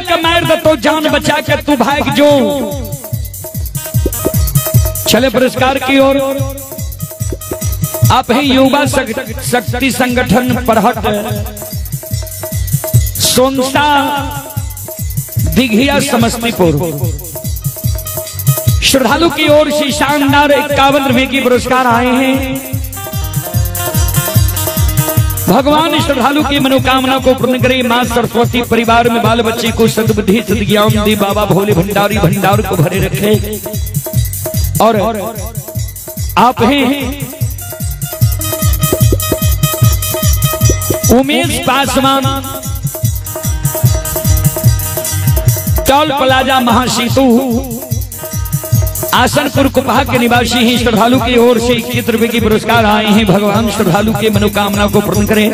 के मार देतो, जान बचा के तू भाग जो। चले पुरस्कार की ओर। आप ही युवा शक्ति संगठन परहट सोनसा दिघिया समस्तीपुर श्रद्धालु की ओर से शानदार 51 रुपए की पुरस्कार आए हैं। भगवान श्रद्धालु की मनोकामना को पूर्ण करे। मां सरस्वती परिवार में बाल बच्चे को सद्बुद्धि सद्ज्ञान दे। बाबा भोले भंडारी भंडार को भरे रखे। और आप हैं उमेश पासवान, टोल प्लाजा महासेतु आसनपुर कुपहा के निवासी हैं। श्रद्धालु की ओर से 21 रुपए की पुरस्कार आए हैं। भगवान श्रद्धालु के मनोकामना को पूर्ण करें।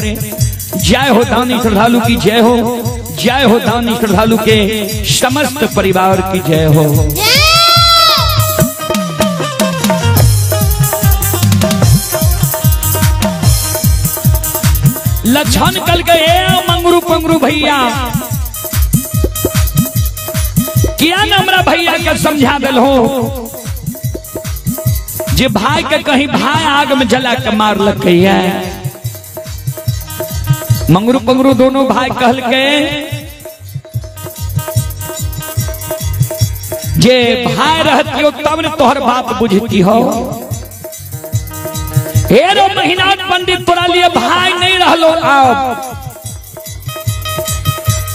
जय हो दानी श्रद्धालु की जय हो, जय हो दानी श्रद्धालु के समस्त परिवार की जय हो। लक्षण कल गए मंगरू पंगरू भैया, किया न हमरा भैया के समझा दिल हो जे भाई के कहीं भाई आग में जला के मार लग है। मंगरू पंगरू दोनों भाई कहल के जे भाई रहती हो तब न तोहर बात बुझती हो। हे रो महीनाथ पंडित तोरा लिए भाई नहीं रहलो, आप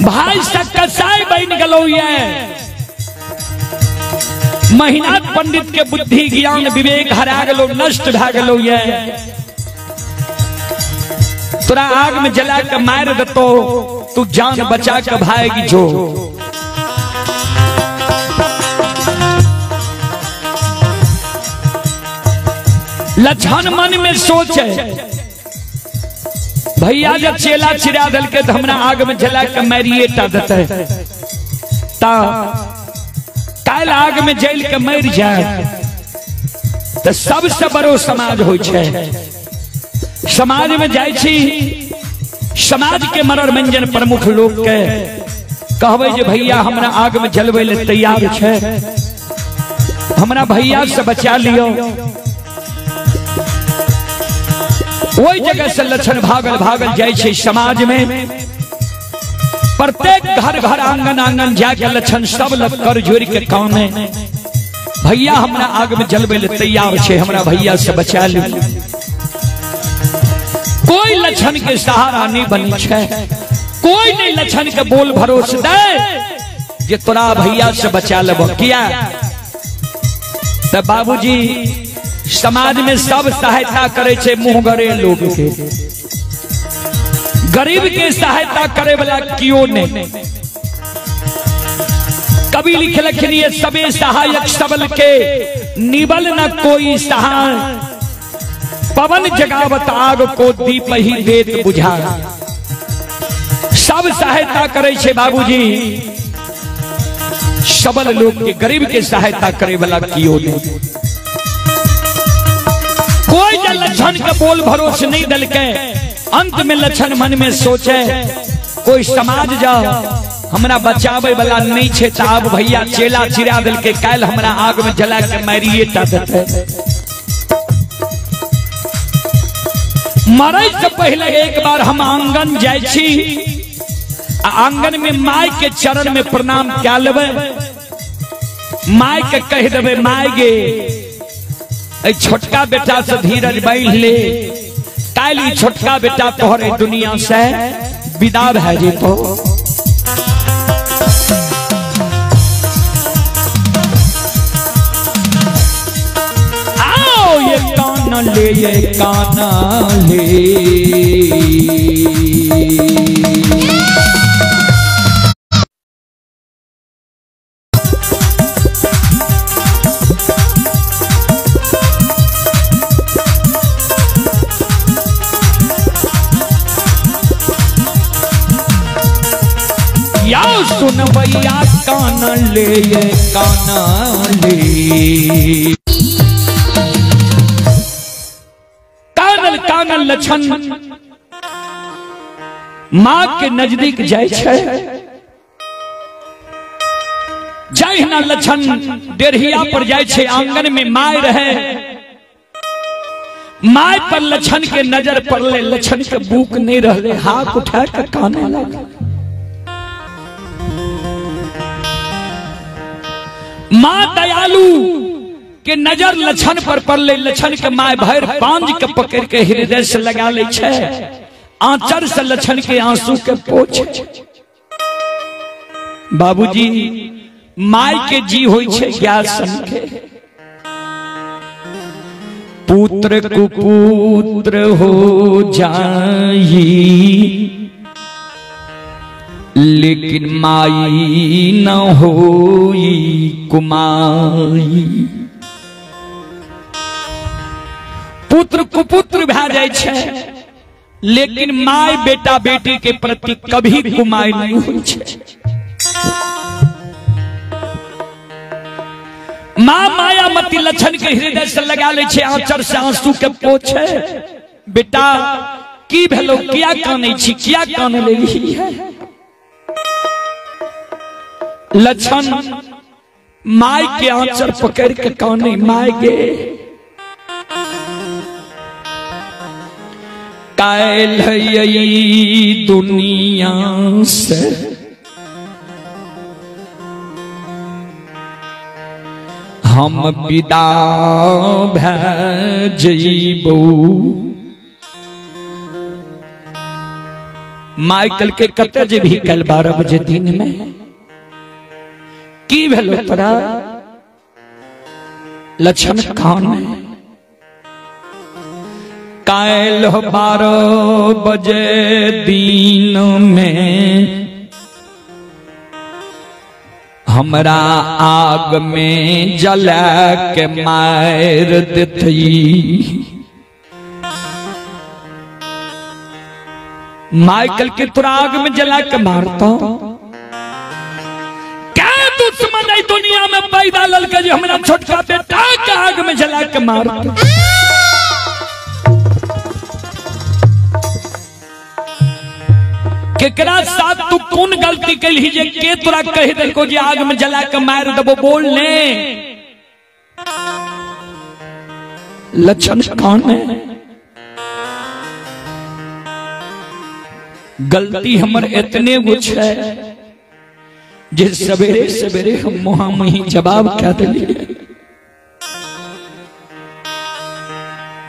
भाई से कसाई बन गलो। ये महीनाथ पंडित के बुद्धि ज्ञान विवेक हरा गलो, नष्ट भा गलो। ये तोरा आग में जला के मार दतो, तू जान बचा के भाएगी जो। लक्षण मन में सोचे भैया जब चेला चिरा दल के हमरा आग में जला के मारिए टा देते ता काल आग में जल के मर जाए तो सबसे बड़ो समाज हो। समाज में जाय छी, समाज के मरर मंजन प्रमुख लोग के कहबे जे भैया हमरा आग में जलवे ले तैयार छे, हमरा भैया से बचा लियो। वही जगह से लक्षण भागल भागल जाय छै समाज में। प्रत्येक घर घर आंगन आंगन जाके लक्षण सब लग कर जोड़ के काने भैया हमरा आग में जलवे ले तैयार छे, हमरा भैया से बचा लियो। कोई लक्षण के सहारा नहीं बनी छे, कोई नहीं लक्षण के बोल भरोस दे जे तोरा भैया से बचा लेबो। किया तो बाबूजी समाज में सब सहायता करे छे मुंहगरे लोग के, गरीब के सहायता करे वाला क्यों नहीं। कवि लिखलखिन ये सबे सहायक सबल के निबल न कोई सहाय, पवन जगावत आग को दीप ही देत बुझा। सब सहायता करे छे बाबूजी सबल लोग के, गरीब के सहायता करे वाला क्यों नहीं। कोई जब लक्षण के बोल भरोसे नहीं दल के अंत में लक्षण मन में सोचे कोई समाज जाओ हमरा बचावे वाला नहीं छे, अब भैया चेला चिरा दिल के काल हमरा आग में जला के मारिए टा देते। मरे से पहले एक बार हम आंगन जाय छी, आंगन में माय के चरण में प्रणाम क्या लेबै, माय के कह देबै माय गे छोटका बेटा से धीरज बांध ले, काल छोटका बेटा तोहरे दुनिया से विदा भए जेतो। आओ ये कान ले ये कान ले। सुन भैया कान ले ये कान ले। कानल कानल लक्षण मां के नजदीक जाय छै, जहिना लक्षण डेढ़िया पर जाय छै आंगन में my रहे, my पर लक्षण के नजर पड़ले, लक्षण के बुक नहीं रहले, हाथ उठा के काने लगे। मां दयालु के नजर लक्षण पर पड़ले, लक्षण के my भर पांज के पकड़ के हृदय से लगा ले छै, आंचर से लक्षण के आंसू के पोछ। बाबूजी my के जी होई छै ज्ञान के, पुत्र कुपुत्र हो जाई लेकिन माई न होई कुमाई। पुत्र कुपुत्र भा जाय छै लेकिन my बेटा बेटी के प्रति कभी कुमाई नहीं होई छै। मां मायामती लक्षण के हृदय से लगा ले छै, आंचर से आंसू के पोछे, बेटा की भेलो, किया कानै छी, किया कान लेली है। लक्षण my के आंचर पकड़ के काने, my गे कायल है दुनिया से हम विदा भै जइबो। माइकल के कते जेबही कल 12 बजे दिन में, की भेलो तोरा? लक्षण खान कायल 12 बजे दिन में हमरा आग में जला के मार देती। माइकल के तोरा आग में जला के मारता, क्या दुश्मन है दुनिया में पैदा ललके जो हमरा छोटका बेटा के आग में जला के मारता। केकरा साथ तू कौन गलती कैलही जे के तोरा कह देलको जे आग में जला के मार देबो, बोल ने। लक्षण कौन है? गलती हमर इतने गो छै जे सवेरे सवेरे हम मुहा मुही जवाब कह देलिए।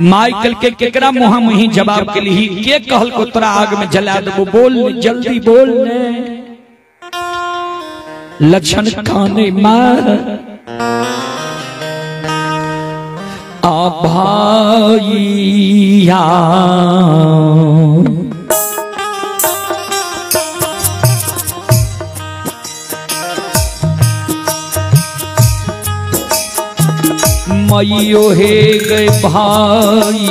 माइकल के केकरा मुहा मुही जवाब के लिए के कहल को तोरा आग में जला देबो, बोल ने, जल्दी बोल ने। लक्षण खाने मार आ भाईया मैयो हे गए भाईया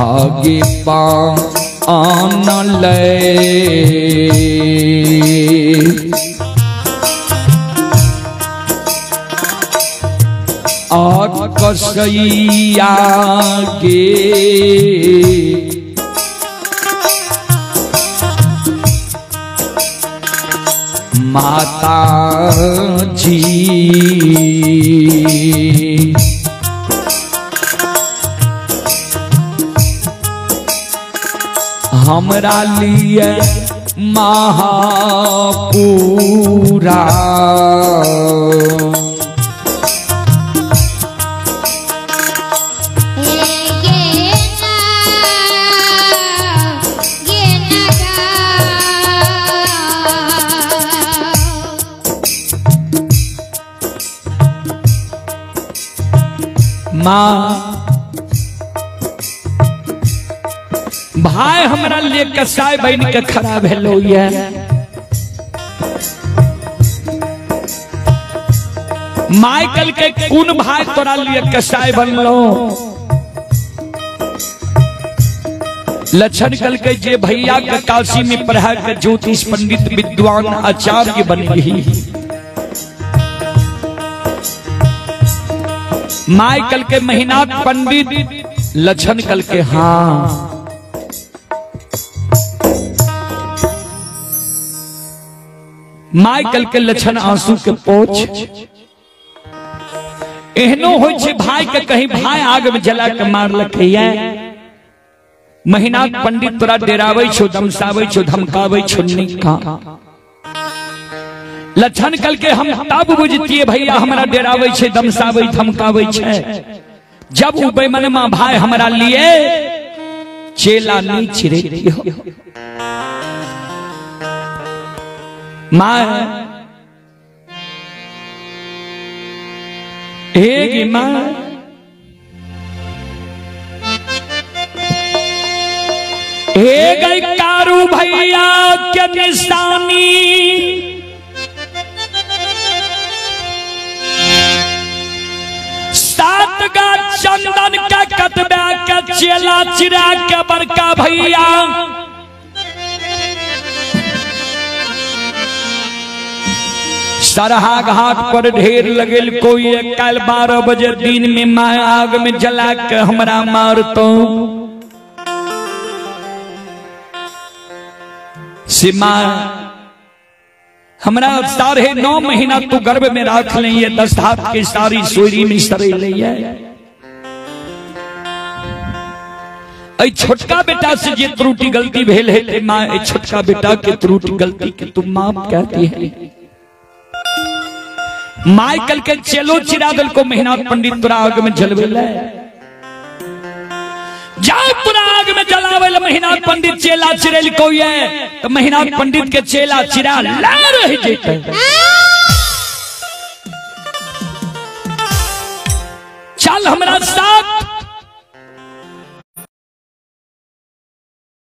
आगे पा आना ले और कसैया के माता जी। हमरा लिए महापूरा माँ भाई हमरा लिए कसाई बन के खड़ा भेलो ये। माइकल के कोन भाई तोरा लिए कसाई बनलो? लक्षण कल के जे भैया के काशी में पढ़ा के ज्योतिष पंडित विद्वान आचार्य बन गई। माइकल के महीनाथ पंडित लछन कल के हाँ। My कल के लछन आंसू के पोछ। एहनो होइ छै भाई के कहीं भाई आग में जला के मारलकै। महीना पंडित तोरा डेराबै छौ, दमसाबै छौ, धमकाबै छौ निका। लछन कल के हम तब बुझतिए भैया हमरा डेराबै छै, दमसाबै धमकाबै छै, जब उ बेमनमा भाई हमरा लिए चेला नहीं चिरेतियो। मां हे मां हे गई कारू भैया के निशानी, सात गा चंदन के कतबा के चेला चिरा के बड़का भैया। सरहा घाट पर ढेर लगेल कोई, कल 12 बजे दिन में मां आग में जला के हमरा मारतो। सीमा हमरा 9.5 महीना तू गर्भ में राख ले, 10 हाथ के सारी सोरी में सरे ले। छोटका बेटा से जे त्रुटि गलती भेल है मां, छोटका बेटा के त्रुटि गलती के तू माफ कहती है। My कल के चेलो चिरा दल को मेहनात पंडित तोरा आग में जलवे ले, जाओ तोरा आग में जलावे ले मेहनात पंडित चेला चिरेल को ये तो मेहनात पंडित के चेला चिरा ला रह जेते। चल हमरा साथ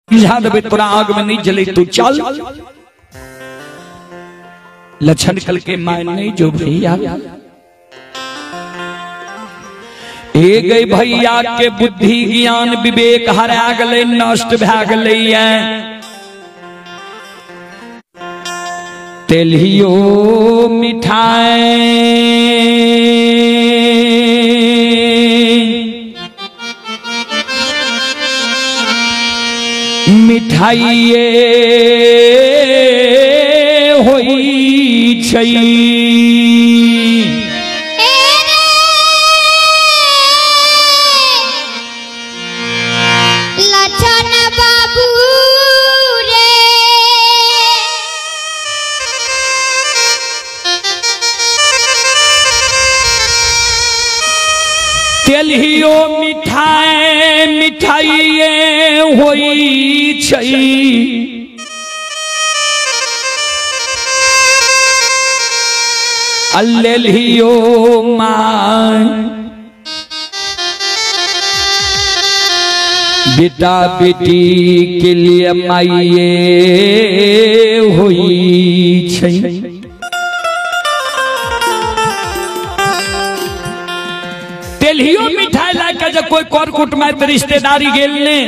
बुझा देबे तोरा आग में नहीं जले तू चल। लछन कल के my नहीं जो भैया, ए गई भैया के बुद्धि ज्ञान विवेक हरा गले, नष्ट भा गले। तेलियो मिठाई मिठाइये होई छै। लछन बाबू रे तेलियो मिठाई मिठाइये होई छै। अल्लेलियो my बेटा बेटी के लिए माइये होई छै। तेलियो मिठाई ला के जब कोई कर कुटुम्ब रिश्तेदारी गेल ने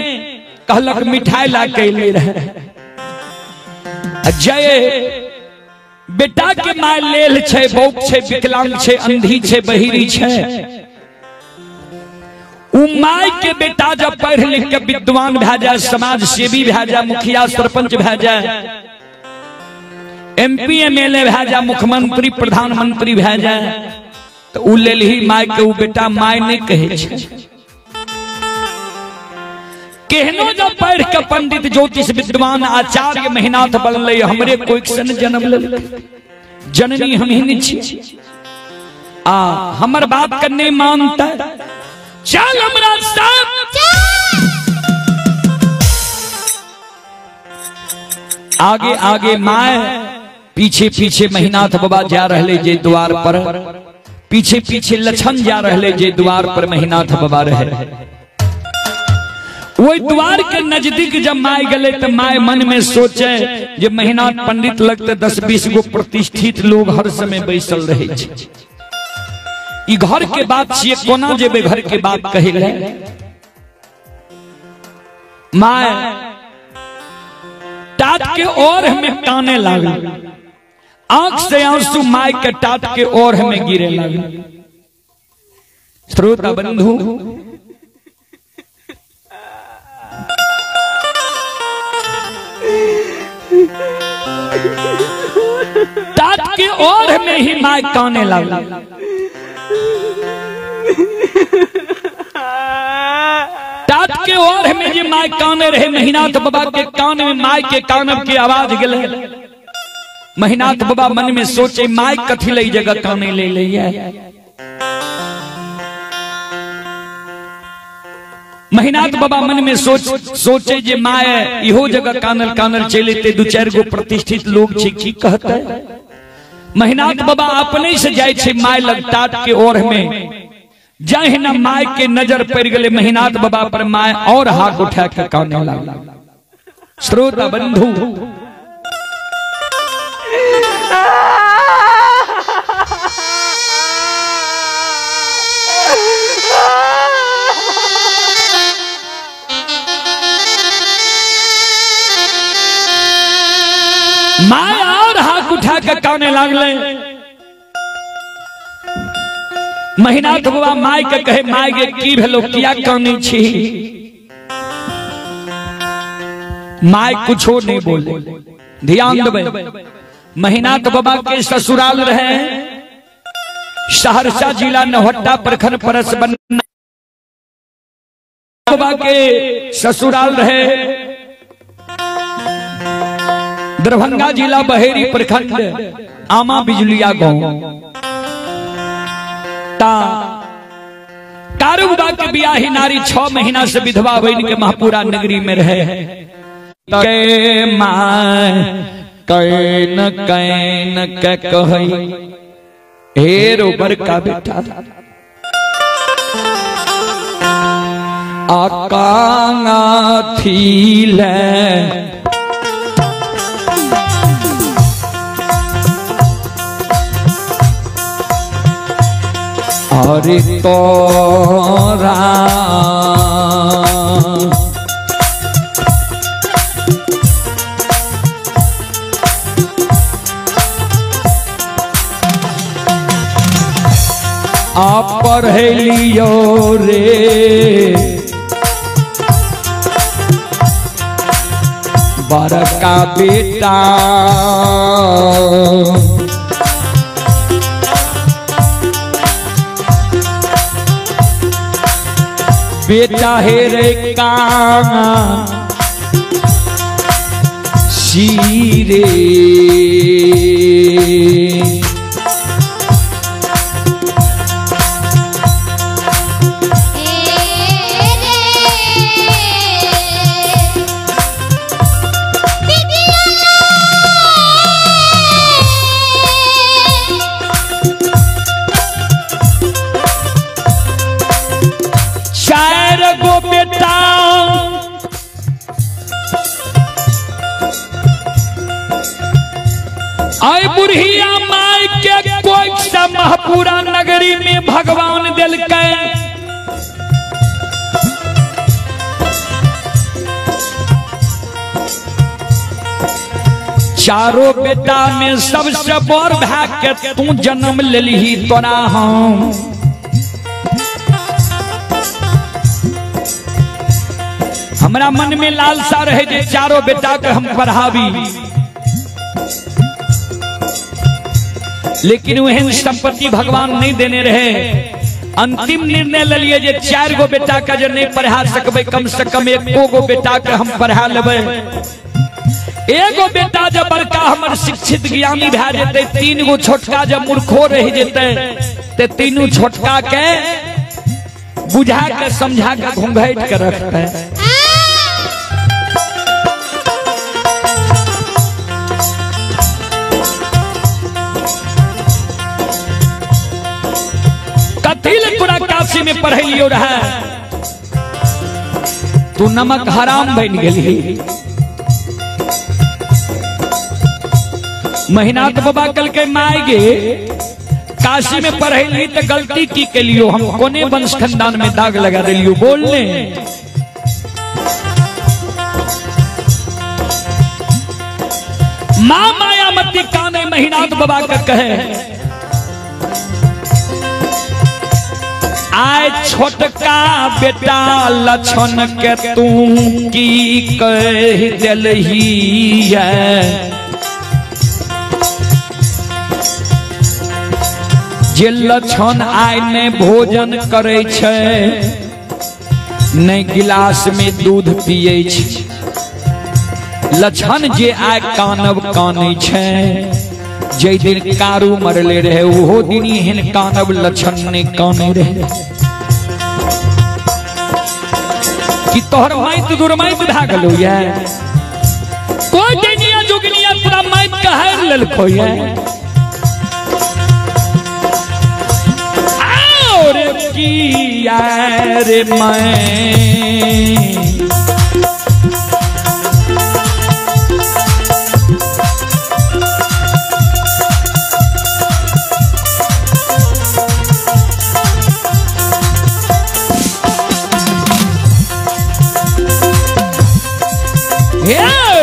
कहलक मिठाई ला के ले रहे। जय बेटा के my लेल छै, बौक छै, विकलांग छै, अंधी छै, बहिरी छै, उ my के बेटा जब पढ़ लिख के विद्वान भए जाए, समाज सेवी भए जाए, मुखिया सरपंच भए जाए, एमपी एमएलए भए जाए, मुख्यमंत्री प्रधानमंत्री भए जाए, तो उ लेल ही my के उ बेटा my नहीं कहै छै। केहनो जब पढ़ के पंडित ज्योतिष विद्वान आचार्य मेहनाथ बनले, हमरे कोई सन जन्म लेलकै, जननी हम ही नहीं छी, आ हमर बात के नहीं मानता, चल हमरा साथ। आगे आगे my, पीछे पीछे महिनाथ बाबा जा रहे जे द्वार पर, पीछे पीछे लछन जा रहे जे द्वार पर महिनाथ बाबा रहे। वही द्वार के नजदीक जब my गले तो my मन में सोचे जे महिनाथ पंडित लगते 10-20 गो प्रतिष्ठित लोग हर समय बैसल रहे छे, ई घर के बात छिए, कोना जेबे घर के बात कहे ले। My तात के और हमें काने लागल, आंख से आंसू my के तात के और हमें गिरे लागल। श्रोता बंधु, टाट के ओढ़ में ही my काने लागल। टाट के ओढ़ में जे my काने रहे, महिनाथ बाबा के कान में my के कानब के आवाज गेले। महिनाथ बाबा मन में सोचे my कथी लई जगह काने ले लई। महिनाथ बाबा मन में सोचे जे my इहो जगह कानल कानल चले ते दू चार गो प्रतिष्ठित लोग छी की कहते। महिनाथ बाबा अपने से जाय छे my लग टाट के ओढ़ में, जहिना my के नजर पड़ गए महिनाथ बाबा पर, my और हाथ उठा के काने लागल। श्रोता बंधु, my और हाथ उठा के काने लागले। महिनाथ बाबा my के कहे, my के की भेलो, किया काने छी? My कुछो नहीं बोले। ध्यान देबै, महिनाथ बाबा के ससुराल रहे सहरसा जिला नौहट्टा प्रखंड परसबन्ना। बाबा के ससुराल रहे दरभंगा जिला बहेरी प्रखंड आमा बिजुलिया गांव। कारू बाबा के बियाही नारी 6 महीना से विधवा बन के महपुरा नगरी में रहे। के my can can के कहई हे रो बड़का बेटा, आकांगा थी ले अरे तोरा आ पढ़े लियो रे बड़का बेटा, बेटा हे रे काना सीरे। आय बुढ़िया my के कोई सा महपुरा नगरी में भगवान दिलकै। चारों बेटा में सबसे बड़ भाग के तू जन्म लेलही तोरा हम हमरा मन में लालसा रहे जे चारों बेटा के हम पढ़ाबी, लेकिन वह संपत्ति भगवान नहीं देने रहे। अंतिम निर्णय ले लिए जे 4 गो बेटा का जे नहीं पढ़ा सकबे, कम से कम 1 गो बेटा के हम पढ़ा लेबै। एगो बेटा जब बड़का हमर शिक्षित ज्ञानी भए जेतै, 3 गो छोटका जब मूर्खो रह जेतै ते तीनू छोटका के बुझा के समझा के घूंघट के रखते। तोरा काशी में पढ़लियो रहा, तू नमक हराम बन गेली। महिनाथ बाबा कल के my गे काशी में पढ़ली तो गलती की के लियो, हम कोने वंश खानदान में दाग लगा दिलियो बोलने। मां मायामती काने महिनाथ बाबा का कहे, आय छोटका बेटा लक्षण के तू की कह दिलही है। जे लक्षण आय ने भोजन करे छै, ने गिलास में दूध पिए छै। लक्षण जे आय कानब कानै छै, जे दिन कारू मरले रहे ओहो दिन एहन कानब लक्षण ने काने रहे। कि तोहर माइत दुर्माइत भए गेलो ये, कोई दैनिया जोगिनिया तोरा माइत कहार लेलको ये। और किया रे मैं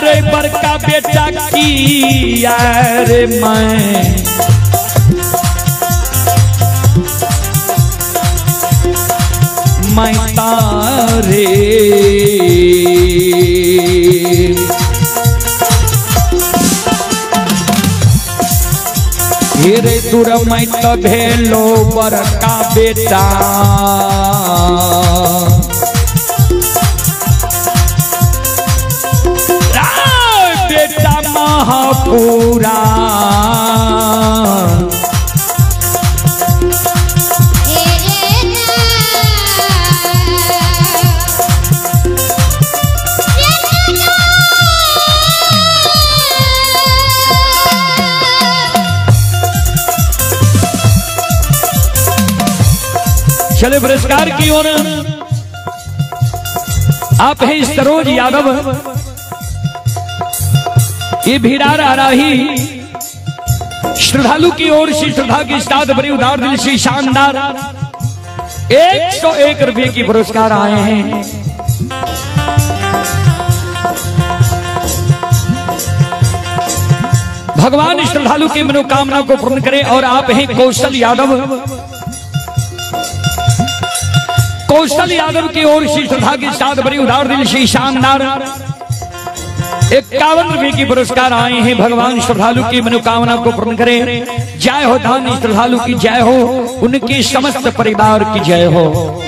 रे बड़का बेटा किया रे मैं मैं तारे रे दूर मैं तो भेलो बड़का बेटा। बेटा महापुरा चले पुरस्कार की ओर आप हैं सरोज यादव, ये भीड़ार आराही श्रद्धालु की ओर से श्रद्धा के साथ बड़ी उदार दिल से शानदार 101 रुपए की पुरस्कार आए हैं। भगवान श्रद्धालु की मनोकामना को पूर्ण करें। और आप हैं कौशल यादव, कौशल यादव की ओर से श्रद्धा के साथ बड़ी उदार दिल से शानदार 51 रुपए की पुरस्कार आए हैं। भगवान श्रद्धालु की मनोकामना को पूर्ण करें। जय हो धानी श्रद्धालु की जय हो, उनके समस्त परिवार की जय हो।